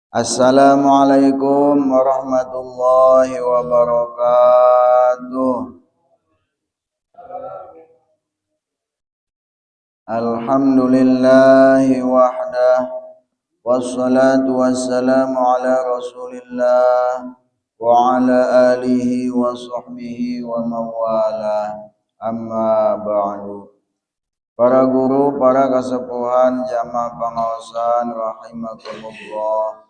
Assalamualaikum warahmatullahi wabarakatuh. Alhamdulillahi wahdah, wassalatu wassalamu ala rasulillah wa ala alihi wa sahbihi wa mawala, amma ba'du. Para guru, para kasepuhan, jamaah pengaosan rahimakumullah.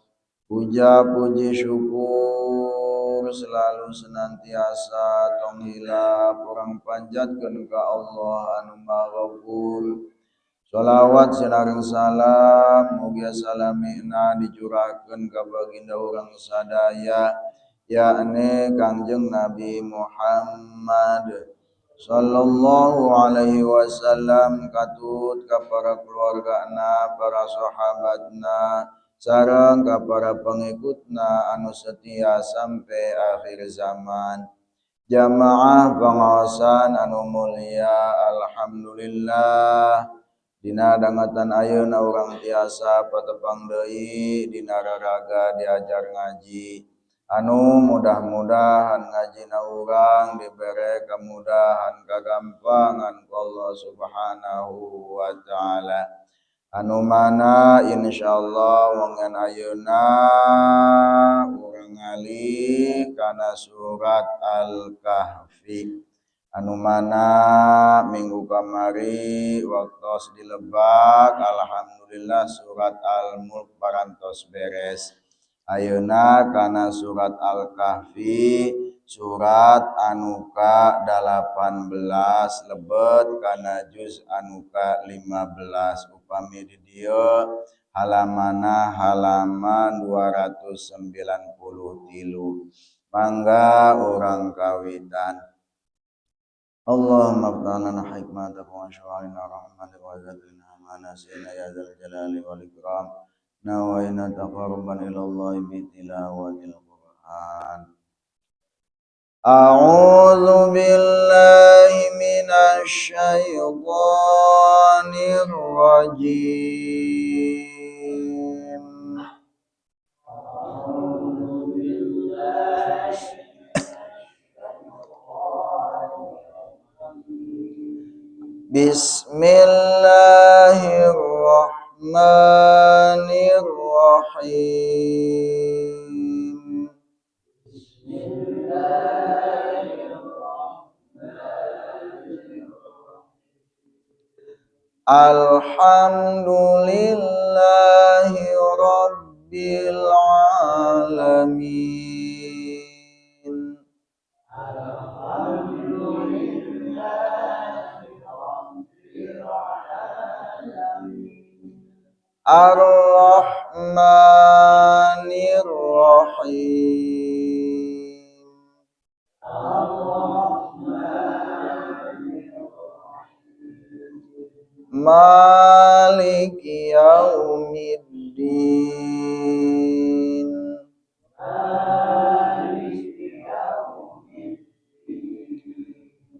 Puja puji syukur selalu senantiasa tong hilap urang panjatkeun ka Allah anu Maha Ghafur. Sholawat sinareng salam mugia salamina dicurahkeun ka baginda urang sadaya, yakni Kangjeng Nabi Muhammad sallallahu alaihi wasallam, katut ka para keluargana, para sahabatna, sareng ka para pengikutna anu setia sampai akhir zaman. Jamaah pengaosan anu mulia, alhamdulillah dina dangetan ayeuna urang tiasa patepang deui dina raraga diajar ngaji, anu mudah-mudahan ngajina urang dibere kemudahan, kagampangan ku Allah Subhanahu wa taala, anu mana insyaallah wengen ayeuna urang ngalih kana surat Al-Kahfi, anu mana minggu kamari waktos dilebak, alhamdulillah surat Al-Mulk parantos beres. Ayeuna kana surat Al-Kahfi, surat anu ka 18, lebet kana juz anu ka 15. Upami di dieu halamana halaman 293. Mangga urang kawitan. Allahumma ftah lana hikmataka wa anshur alaina rahmataka wa zakkina ma nasina ya dzal jalali wal ikram. Nawaina taqarruban ila Allah bi tilawatil Qur'an. A'udzu billahi minasy syaithanir rajim. A'udzu billahi minasyaitonir. Bismillahirrahmanirrahim. Bismillahirrahmanirrahim. Alhamdulillahi rabbil alamin. Alhamdulillahi rabbil alamin. Ar-Rahmanir Rahim. Ar-Rahmanir Rahim. Maliki yaumiddin. Maliki yaumiddin.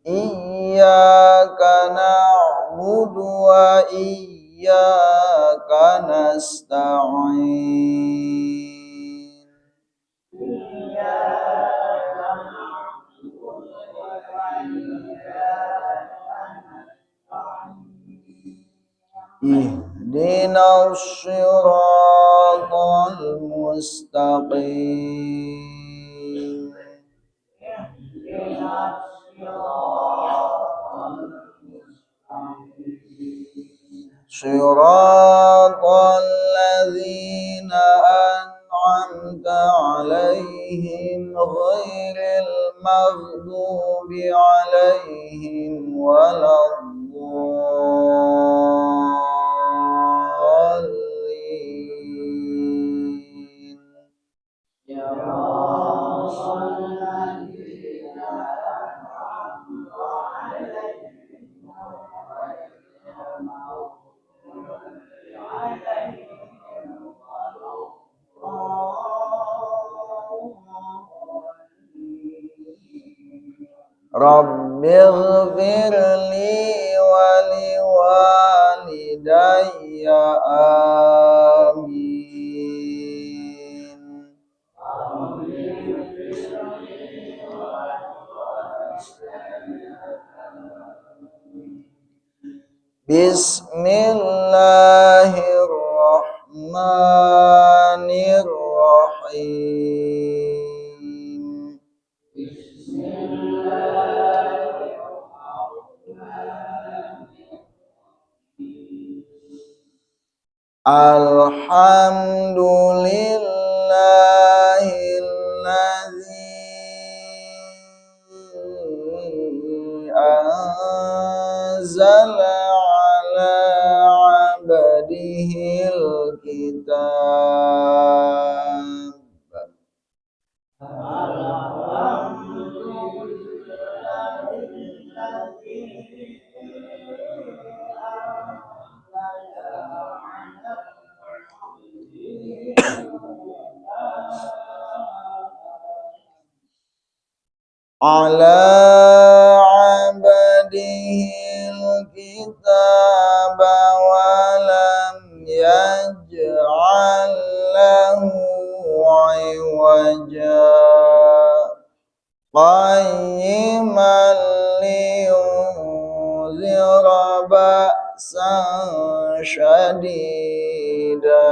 Iyyaka na'budu wa iyyaka nasta'in. Iyyaka na'budu wa iyyaka nasta'in. Ihdinas siratal mustaqim. Ihdinas siratal mustaqim. Siratal ladzina an'amta 'alaihim ghairil maghdubi 'alaihim waladdallin. Siratal ladzina an'amta 'alaihim ghairil maghdubi 'alaihim waladdallin. Rabbighfir li wa liwalidayya, amin. Bismillahirrahmanirrahim. Alhamdulillahilladzi anzala ala 'abdihil kitab. Ala 'abdihil kitab wa lam yaj'al lahu 'iwaja. Qayyiman liyunzira ba'san syadida.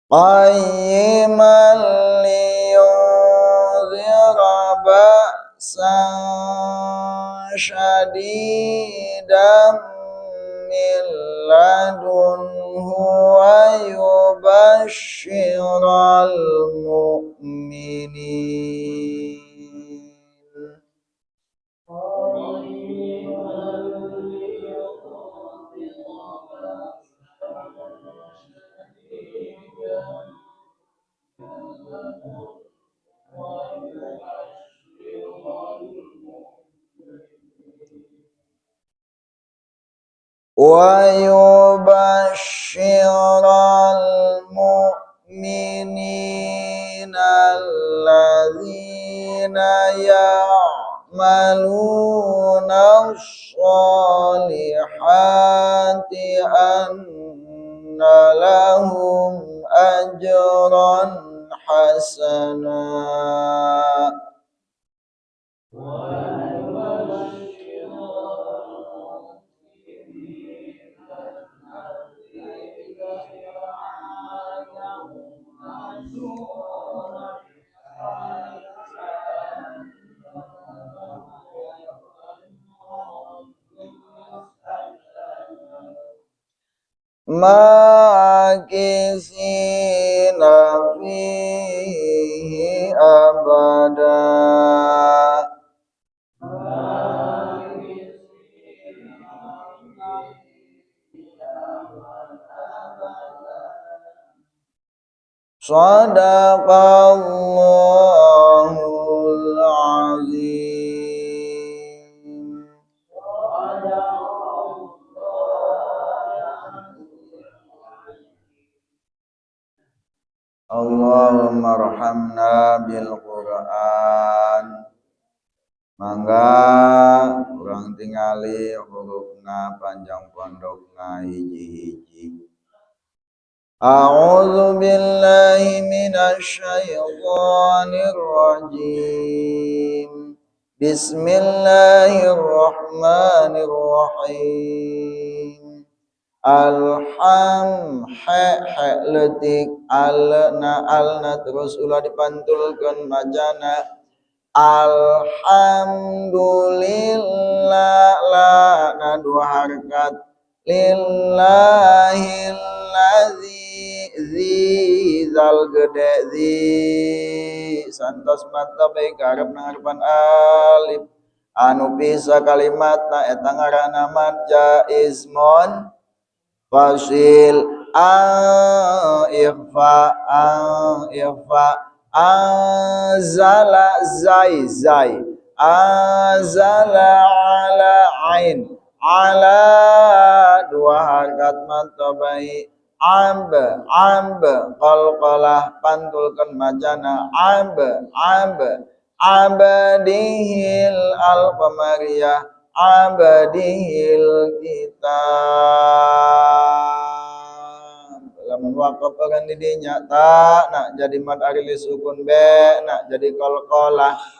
Qayyiman liyunzira ba'san syadidan min ladunhu wa yubashshiral mu'minin. ويبشر المؤمنين الذين يعملون الصالحات أن لهم أجرا حسنا. ماكثين فيه أبدا. صدق الله العظيم. Allahumma arhamna bil Qur'an. Mangga urang tingali hurufna panjang pondokna hiji-hiji. A'udzu billahi minasy syaithanir rajim. Bismillahirrahmanirrahim. Alham he he letik alna alna terus ulah dipantulkeun majana. Alhamdulillah la na dua harkat lillahillazi zi zal gede zi santos mata baik harap ngarepan alif anu bisa kalimatna eta ngaranna mad jaizmun fasil a ikhfa anzala zai zai anzala ala ain ala dua harkat matabai Ab ab qalqalah, pantulkan macana ab ab. Abdihil al qamariyah, abdihil kitab. Lamun waqaf kan didinya ta nak jadi mad ari sukun be nak jadi qalqalah.